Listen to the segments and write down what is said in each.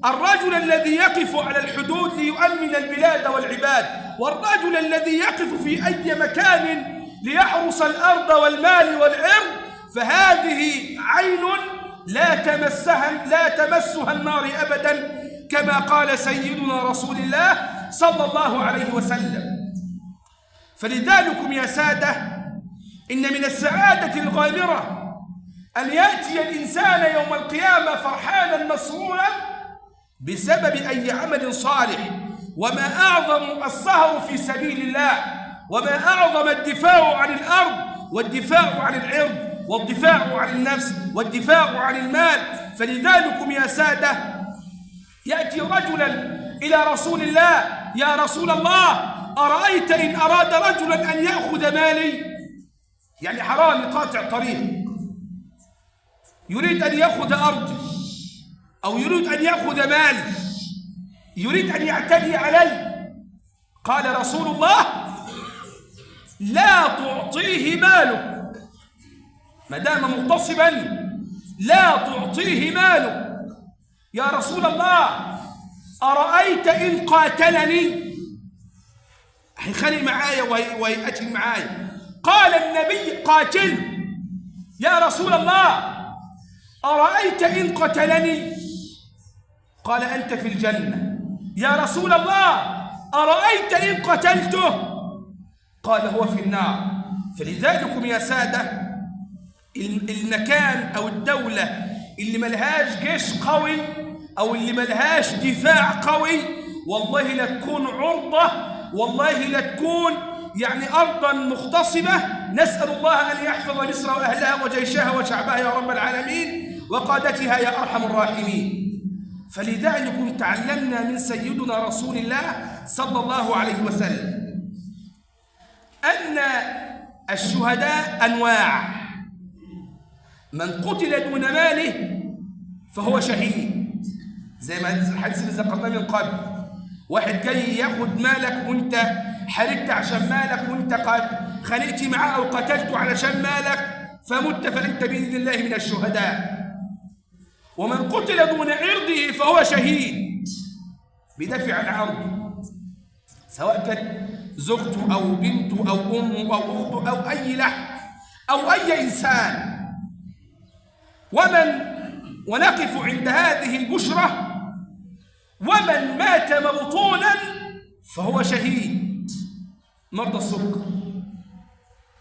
الرجل الذي يقف على الحدود ليؤمن البلاد والعباد، والرجل الذي يقف في أي مكان ليحرس الأرض والمال والعرض، فهذه عين لا تمسها النار أبدا، كما قال سيدنا رسول الله صلى الله عليه وسلم. فلذلكم يا سادة، إن من السعادة الغامرة أن يأتي الإنسان يوم القيامة فرحانا مسرورا بسبب أي عمل صالح. وما أعظم السهر في سبيل الله، وما أعظم الدفاع عن الأرض، والدفاع عن العرض، والدفاع عن النفس، والدفاع عن المال. فلذلكم يا سادة، يأتي رجلا إلى رسول الله: يا رسول الله، أرأيت إن أراد رجلا أن يأخذ مالي؟ يعني حرامي قاطع طريق، يريد أن يأخذ أرضي، أو يريد أن يأخذ مالي، يريد أن يعتدي علي. قال رسول الله: لا تعطيه ماله، ما دام مغتصبا لا تعطيه ماله. يا رسول الله، أرأيت إن قاتلني؟ هيخلي معايا ويأتي معايا. قال النبي: قاتل. يا رسول الله، أرأيت إن قتلني؟ قال: أنت في الجنة. يا رسول الله، أرأيت إن قتلته؟ قال: هو في النار. فلذلكم يا سادة، المكان أو الدولة اللي ملهاش جيش قوي أو اللي ملهاش دفاع قوي، والله لا تكون عرضة، والله لا تكون يعني أرضا مغتصبة. نسأل الله أن يحفظ مصر وأهلها وجيشها وشعبها يا رب العالمين، وقادتها يا أرحم الراحمين. فلذلك تعلمنا من سيدنا رسول الله صلى الله عليه وسلم أن الشهداء أنواع. من قتل دون ماله فهو شهيد، زي ما الحديث اللي ذكرناه من قبل، واحد جاي ياخد مالك وانت حاربت عشان مالك، وانت قد خانقت معاه او قتلته علشان مالك، فمت فانت باذن الله من الشهداء. ومن قتل دون عرضه فهو شهيد، بيدافع عن عرضه، سواء كانت زوجته او بنته او امه او اخته او اي لحم او اي انسان. ونقف عند هذه البشرة: ومن مات مبطونا فهو شهيد. مرضى السكر،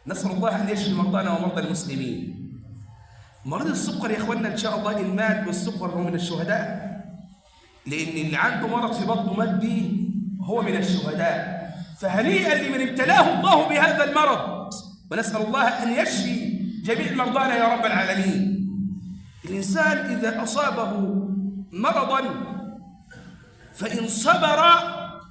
نسأل الله أن يشفي مرضانا ومرضى المسلمين. مريض السكر يا إخواننا إن شاء الله إن مات بالسكر هو من الشهداء، لأن اللي عنده مرض في بطنه مات به هو من الشهداء. فهنيئا لمن ابتلاه الله بهذا المرض، ونسأل الله أن يشفي جميع مرضانا يا رب العالمين. الإنسان إذا أصابه مرضا فإن صبر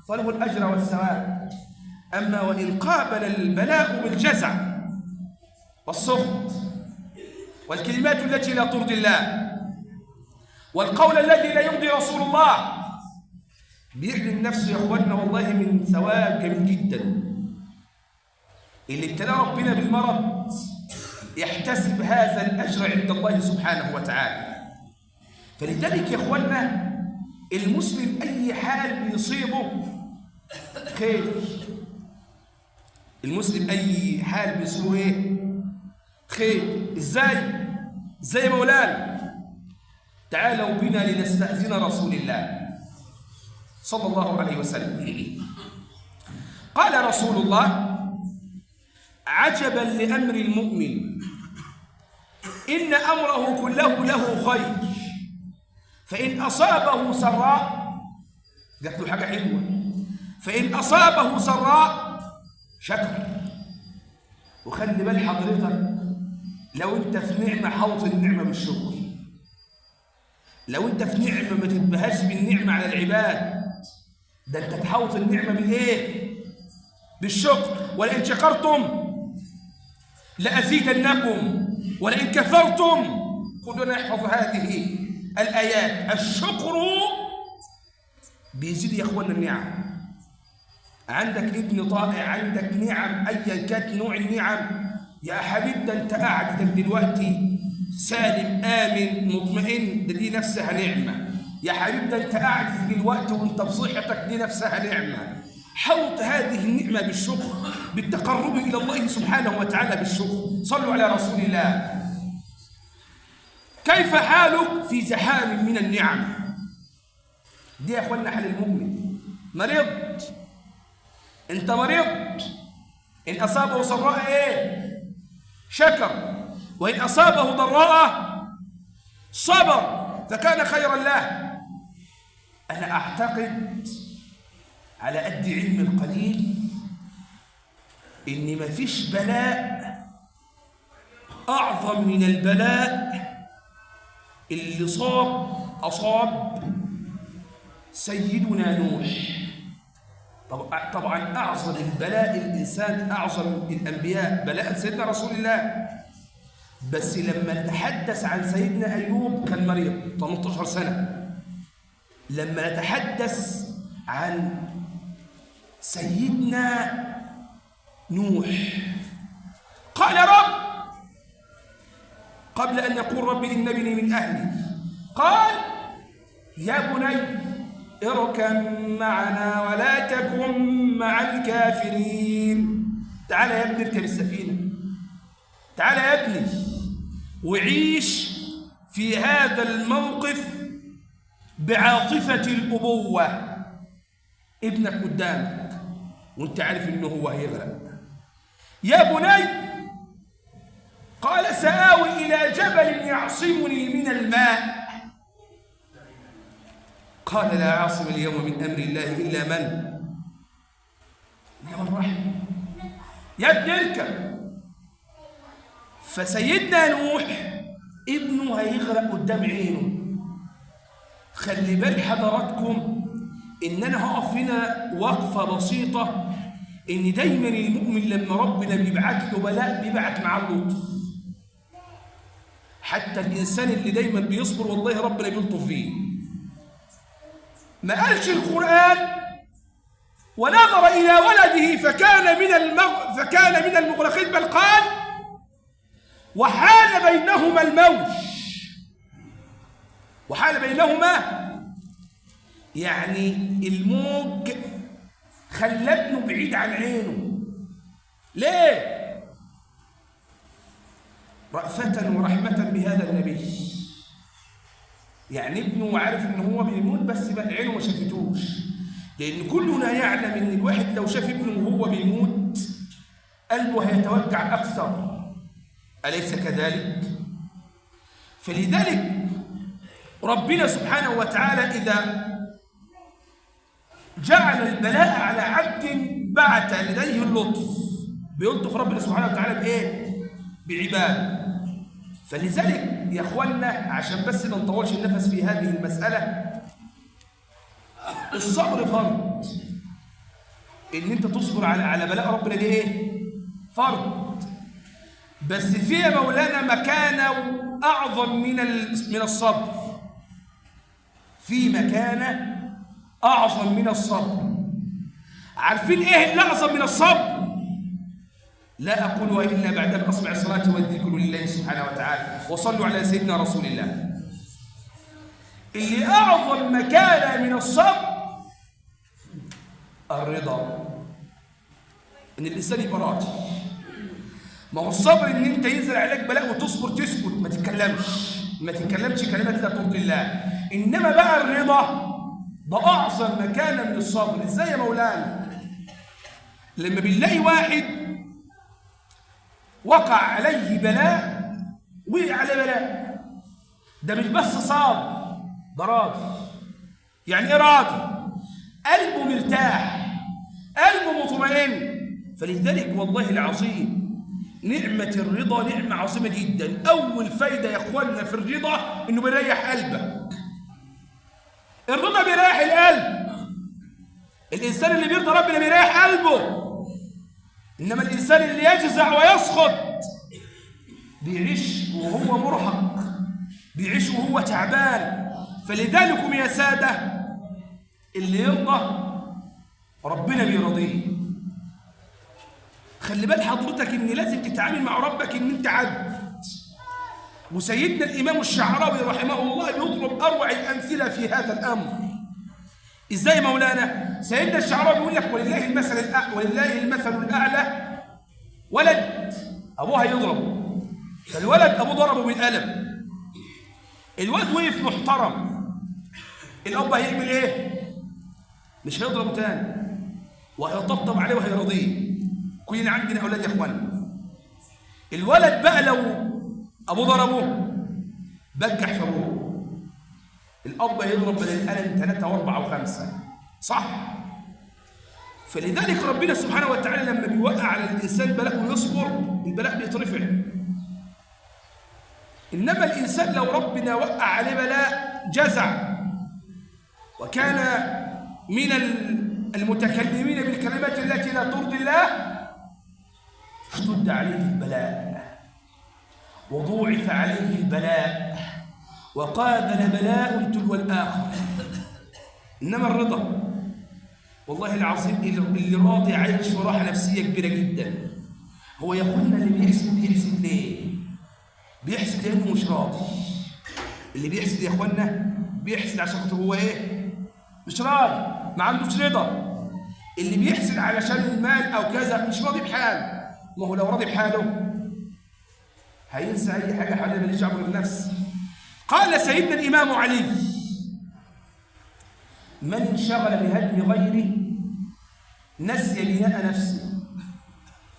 فله الأجر والثواب، أما وإن قابل البلاء بالجزع والسخط والكلمات التي لا ترضي الله والقول الذي لا يرضي رسول الله، بيحرم نفسه يا اخواننا والله من ثواب جميل جدا. اللي ابتلاه ربنا بالمرض يحتسب هذا الأجر عند الله سبحانه وتعالى. فلذلك يا اخواننا، المسلم أي حال بيصيبه خير. المسلم أي حال بيصيبه إيه؟ خير. إزاي؟ زي مولانا: تعالوا بنا لنستأذن رسول الله صلى الله عليه وسلم. قال رسول الله: عجبا لأمر المؤمن، إن أمره كله له خير، فإن أصابه سراء، جات له حاجة حلوة، فإن أصابه سراء شكر. وخلي بال حضرتك، لو أنت في نعمة حوط النعمة بالشكر. لو أنت في نعمة ما تتبهاش بالنعمة على العباد، ده أنت تحوط النعمة بالإيه؟ بالشكر. ولئن شكرتم لأزيدنكم ولئن كفرتم. كلنا نحفظ هذه الآيات. الشكر بيزيد يا اخوانا النعم. عندك ابن طائع، عندك نعم ايا كانت نوع النعم يا حبيب، ده انت قعدتك دلوقتي سالم امن مطمئن، ده دي نفسها نعمه. يا حبيب ده انت قاعد دلوقتي وانت بصحتك دي نفسها نعمة. حوط هذه النعمة بالشكر، بالتقرب إلى الله سبحانه وتعالى بالشكر. صلوا على رسول الله. كيف حالك في زحام من النعم؟ دي يا اخوانا حال المؤمن. مريض، انت مريض، ان اصابه سراء ايه؟ شكر، وان اصابه ضراء صبر فكان خيرا له. انا اعتقد على قد علم القليل ان مفيش بلاء اعظم من البلاء اللي اصاب سيدنا نوح. طبعا اعظم البلاء الانسان، اعظم الانبياء بلاء سيدنا رسول الله. بس لما نتحدث عن سيدنا ايوب كان مريض 18 سنه. لما نتحدث عن سيدنا نوح قال رب، قبل أن يقول رب إن ابني من أهلي، قال يا بني اركب معنا ولا تكن مع الكافرين. تعال يا ابني اركب السفينة، تعال يا ابني وعيش في هذا الموقف بعاطفة الأبوة. ابنك قدامك وانت عارف انه هو هيغرق. يا بني، قال سآوي إلى جبل يعصمني من الماء. قال لا عاصم اليوم من أمر الله إلا من رحم. يا ابني اركب. فسيدنا نوح ابنه هيغرق قدام عينه. خلي بال حضراتكم إن أنا هقف هنا وقفة بسيطة، إن دايما المؤمن لما ربنا بيبعت له بلاء بيبعت معاه اللطف. حتى الإنسان اللي دايما بيصبر والله ربنا بيلطف فيه. ما قالش القرآن ونظر إلى ولده فكان من المغرقين، بل قال وحال بينهما الموج. وحال بينهما يعني الموج خلى ابنه بعيد عن عينه. ليه؟ رأفة ورحمة بهذا النبي. يعني ابنه عارف ان هو بيموت بس بقى عينه ما شافتوش، لان كلنا يعلم ان الواحد لو شاف ابنه وهو بيموت قلبه هيتوجع اكثر، أليس كذلك؟ فلذلك ربنا سبحانه وتعالى إذا جعل البلاء على عبد بعث لديه اللطف، بيلطف ربنا سبحانه وتعالى بإيه؟ بعباده. فلذلك يا اخوانا عشان بس ما نطولش النفس في هذه المسألة، الصبر فرض. إن أنت تصبر على بلاء ربنا دي إيه؟ فرض. بس في يا مولانا مكانة أعظم من الصبر. في مكانة أعظم من الصبر. عارفين إيه اللي أعظم من الصبر؟ لا أقولها إلا بعد أن أسمع الصلاة والذكر لله سبحانه وتعالى، وصلوا على سيدنا رسول الله. اللي أعظم مكانة من الصبر الرضا، إن الإنسان يبقى راضي. ما هو الصبر إن أنت ينزل عليك بلاء وتصبر، تسكت، ما تتكلمش، ما تتكلمش كلمات لا ترضي الله. إنما بقى الرضا ده أعظم مكانة من الصبر. إزاي يا مولانا؟ لما بنلاقي واحد وقع عليه بلاء، وقع عليه بلاء، ده مش بس صابر، ده راضي. يعني إيه راضي؟ قلبه مرتاح، قلبه مطمئن. فلذلك والله العظيم نعمة الرضا نعمة عظيمة جدا. أول فايدة يا إخواننا في الرضا إنه بيريح قلبك. الرضا بيريح القلب. الإنسان اللي بيرضى ربنا بيريح قلبه. إنما الإنسان اللي يجزع ويسخط بيعيش وهو مرهق، بيعيش وهو تعبان. فلذلكم يا سادة اللي يرضى ربنا بيرضيه. خلي بال حضرتك إن لازم تتعامل مع ربك إن أنت عبد. وسيدنا الإمام الشعراوي رحمه الله بيضرب أروع الأمثلة في هذا الأمر. إزاي مولانا؟ سيدنا الشعراوي بيقول لك ولله المثل الأعلى، ولد أبوه هيضربه، فالولد أبوه ضربه بالقلم، الولد وقف محترم، الأب هيعمل إيه؟ مش هيضربه تاني، وهيطبطب عليه وهيرضيه. كلنا عندنا أولاد يا إخوانا. الولد بقى لو أبوه ضربه بجح في أبوه، الأب هيضرب بدل القلم 3 و4 و5، صح؟ فلذلك ربنا سبحانه وتعالى لما بيوقع على الإنسان بلاء ويصبر، البلاء بيترفع. إنما الإنسان لو ربنا وقع عليه بلاء جزع وكان من المتكلمين بالكلمات التي لا ترضي الله، اشتد عليه البلاء وضوعف عليه البلاء وقابل بلاء تلو الآخر. إنما الرضا، والله العظيم اللي راضي عايش في راحة نفسية كبيرة جدا. هو يا اخوانا اللي بيحسد بيحسد ليه؟ بيحسد لأنه مش راضي. اللي بيحسد يا اخوانا بيحسد عشان خاطر هو ايه؟ مش راضي، ما عندوش رضا. اللي بيحسد علشان المال أو كذا مش راضي بحاله. ما هو لو راضي بحاله هينسى أي حاجة حواليه، ماليش دعوه بالنفس. قال سيدنا الإمام علي: من انشغل بهدم غيره نسي بناء نفسه.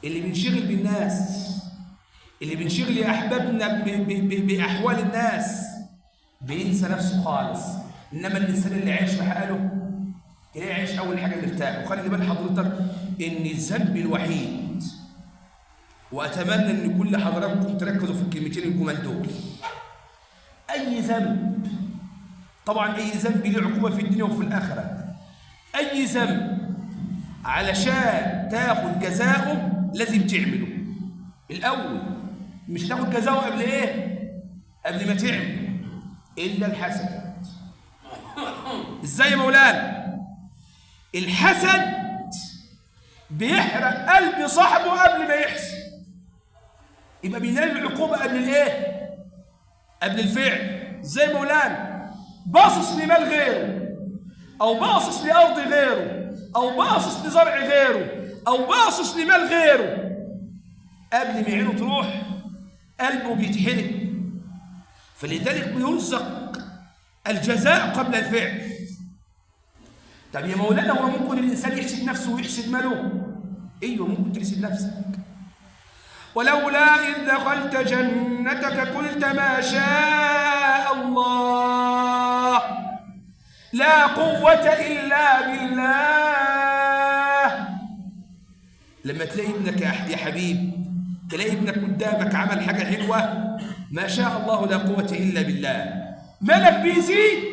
اللي بينشغل بالناس، اللي بينشغل يا أحبابنا بأحوال الناس، بينسى نفسه خالص. إنما الإنسان اللي عايش في حاله تلاقيه عايش أول حاجة مرتاح. وخلي بال حضرتك إن الذنب الوحيد، وأتمنى إن كل حضراتكم تركزوا في الكلمتين الجمال دول، أي ذنب، طبعا أي ذنب له عقوبة في الدنيا وفي الآخرة، أي ذنب علشان تاخد جزاؤه لازم تعمله الأول، مش تاخد جزاؤه قبل إيه؟ قبل ما تعمل، إلا الحسد. إزاي يا مولانا؟ الحسد بيحرق قلب صاحبه قبل ما يحسد، يبقى بينال العقوبة قبل الإيه؟ قبل الفعل. إزاي مولانا؟ باصص لمال غيره، أو باصص لأرض غيره، أو باصص لزرع غيره، أو باصص لمال غيره، قبل ما عينه تروح قلبه بيتحرق. فلذلك بيرزق الجزاء قبل الفعل. طب يا مولانا هو ممكن الإنسان يحسد نفسه ويحسد ماله؟ أيوه ممكن تحسد نفسك. ولولا إذ دخلت جنتك قلت ما شاء الله لا قوة إلا بالله. لما تلاقي ابنك يا حبيب، تلاقي ابنك قدامك عمل حاجة حلوة، ما شاء الله لا قوة إلا بالله. مالك بيزيد،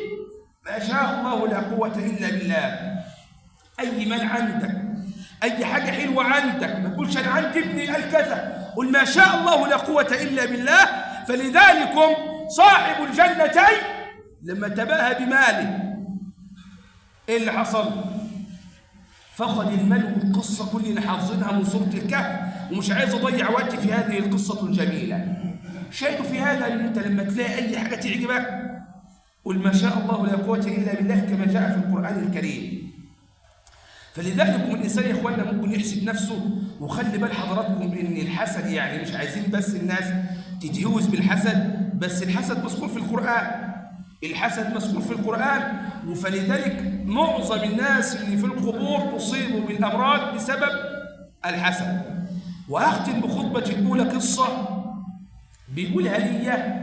ما شاء الله لا قوة إلا بالله. أي مال عندك، أي حاجة حلوة عندك، ما تقولش أنا عندي ابني قال كذا، قل ما شاء الله لا قوة إلا بالله. فلذلكم صاحب الجنتين لما تباهى بماله، إيه اللي حصل؟ فقد المال. والقصة كل اللي حافظينها من سورة الكهف، ومش عايز أضيع وقتي في هذه القصة الجميلة. شاهدوا في هذا أن أنت لما تلاقي أي حاجة تعجبك قل ما شاء الله لا قوة إلا بالله، كما جاء في القرآن الكريم. فلذلك الإنسان يا إخواننا ممكن يحسد نفسه. وخلي بال حضراتكم إن الحسد، يعني مش عايزين بس الناس تتهوس بالحسد، بس الحسد مذكور في القرآن، الحسد مذكور في القرآن. وفلذلك معظم الناس اللي في القبور أصيبوا بالأمراض بسبب الحسد. وأختم بخطبة الأولى قصة بيقولها لي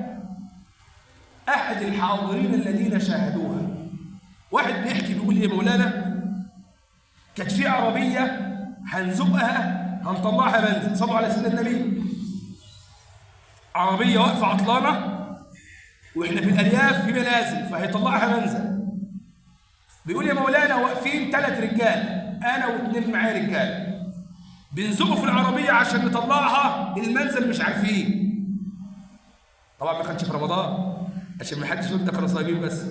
أحد الحاضرين الذين شاهدوها. واحد بيحكي بيقول لي يا مولانا كانت في عربية هنزقها هنطلعها بنزل، صلوا على سيدنا النبي. عربية واقفة عطلانة واحنا في الأرياف في منازل، فهيطلعها منزل. بيقول يا مولانا واقفين 3 رجال، أنا و2 معايا رجال، بنزقوا في العربية عشان نطلعها المنزل، مش عارفين. طبعا ما كانش في رمضان عشان ما حدش يقول ده كانوا صايمين، بس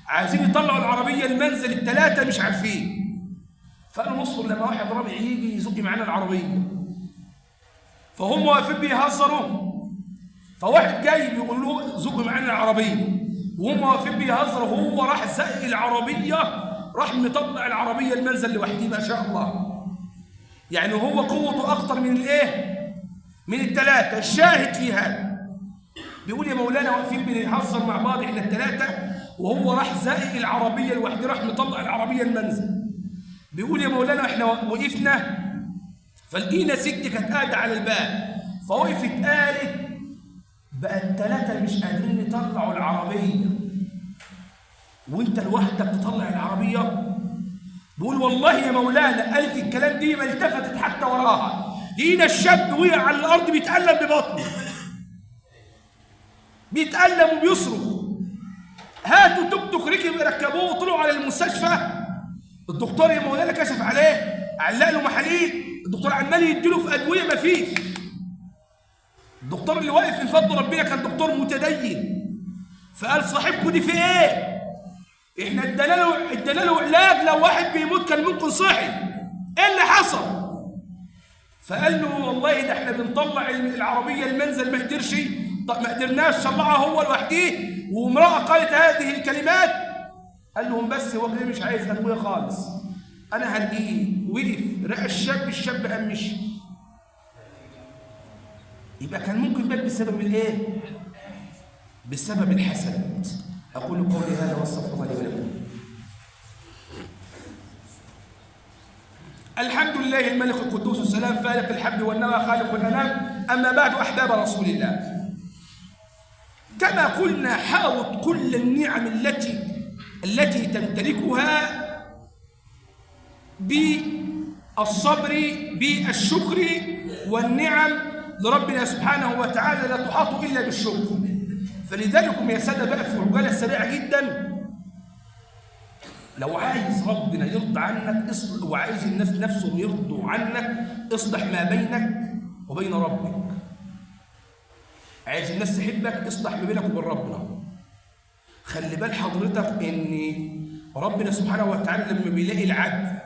عايزين يطلعوا العربية المنزل ال3 مش عارفين. فقالوا نصبر لما واحد رابع يجي يزق معانا العربية. فهم واقفين بيهزروا، فواحد جاي بيقول له زق معانا العربية، وهم واقفين بيهزروا، هو راح زق العربية، راح مطلع العربية المنزل لوحده ما شاء الله. يعني هو قوته اكتر من الايه؟ من الثلاثة. الشاهد في هذا بيقول يا مولانا واقفين بنهزر مع بعض احنا الثلاثة، وهو راح زائق العربية لوحده، راح مطلع العربية المنزل. بيقول يا مولانا احنا وقفنا فلقينا ست كانت قاعدة على الباب، فوقفت قالت بقى الثلاثة مش قادرين يطلعوا العربية وانت لوحدك تطلع العربية. بيقول والله يا مولانا قالت الكلام دي ما التفتت حتى وراها، لقينا الشاب وقع على الارض بيتألم ببطنه، بيتألم وبيصرخ. هاتوا توك توك، ركبوه وطلعوا على المستشفى. الدكتور يا مولانا كشف عليه، علق له محاليل، الدكتور عمال يديله في ادوية ما فيش. الدكتور اللي واقف من فضل ربنا كان دكتور متدين، فقال صاحبكم دي في ايه؟ احنا ادينا له علاج، لو واحد بيموت كان ممكن صحي، ايه اللي حصل؟ فقال له والله ده احنا بنطلع العربية المنزل ما قدرش، طب ما قدرناش، طلعها هو لوحده. وامراة قالت هذه الكلمات، قال لهم بس هو كده مش عايز ادوية خالص، انا هرقيه. وقف رقى الشاب، الشاب قام مشي. يبقى كان ممكن بقى بسبب الايه؟ بسبب الحسد. اقول قولي هذا واستغفر الله لي ولكم. الحمد لله الملك القدوس السلام فالق الحب والنوى خالق الانام. اما بعد، احباب رسول الله، كما قلنا حاوط كل النعم التي تمتلكها بالصبر بالشكر، والنعم لربنا سبحانه وتعالى لا تحاط الا بالشكر. فلذلك يا ساده بقى في عجالة سريعة جدا، لو عايز ربنا يرضى عنك اصلح، وعايز الناس نفسهم يرضوا عنك اصلح ما بينك وبين ربك. عايز الناس تحبك اصلح ما بينك وبين ربنا. خلي بال حضرتك ان ربنا سبحانه وتعالى لما بيلاقي العبد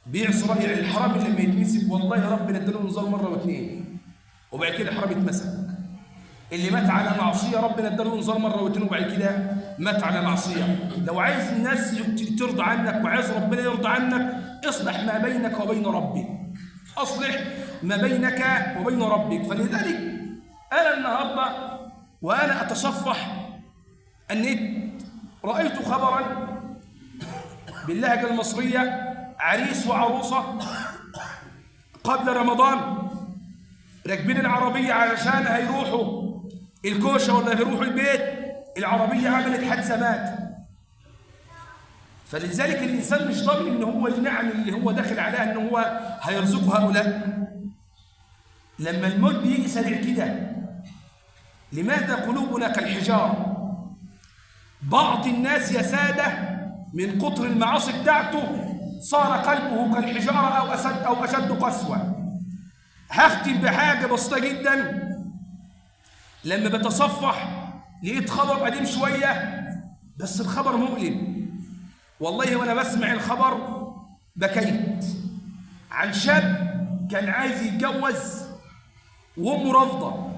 بيعصي رأي الحرام لما يتمسك، والله ربنا اداله انذار مرة واثنين وبعد كده الحرام يتمسك. اللي مات على معصية ربنا اداله انذار مرة واثنين وبعد كده مات على معصية. لو عايز الناس ترضى عنك وعايز ربنا يرضى عنك اصلح ما بينك وبين ربك، اصلح ما بينك وبين ربك. فلذلك انا النهارده وانا اتصفح النت رايت خبرا باللهجة المصرية، عريس وعروسه قبل رمضان راكبين العربية علشان هيروحوا الكوشة ولا هيروحوا البيت، العربية عملت حادثه مات. فلذلك الانسان مش ضامن ان هو النعم اللي هو داخل عليها ان هو هيرزقه هؤلاء. لما الموت بيجي سريع كده، لماذا قلوبنا كالحجارة؟ بعض الناس يا ساده من كتر المعاصي بتاعته صار قلبه كالحجارة او اشد قسوة. هختم بحاجة بسيطة جدا، لما بتصفح لقيت خبر قديم شوية بس الخبر مؤلم والله، وانا بسمع الخبر بكيت. عن شاب كان عايز يتجوز وامه رافضه.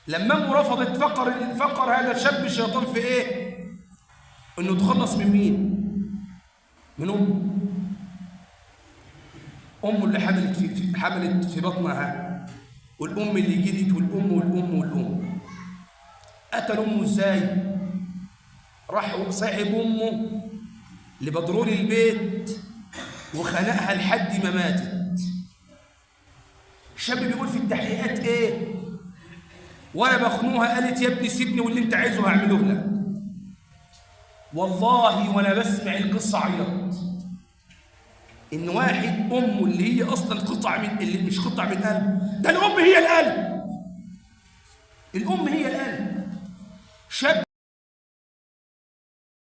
لما امه رفضت فكر هذا الشاب الشيطان في ايه؟ انه يتخلص من مين؟ من امه. امه اللي حملت في بطنها، والام اللي جدت، والام والام والام. قتل امه ازاي؟ راح صاحب امه لبدرون البيت وخنقها لحد ما ماتت. الشاب بيقول في التحقيقات ايه؟ وانا بخنوها قالت يا ابني سيبني واللي انت عايزه هعمله لك. والله وانا بسمع القصة عيطت. ان واحد امه اللي هي اصلا قطعه من، اللي مش قطعه من قلب، ده الام هي القلب. الام هي القلب. شاب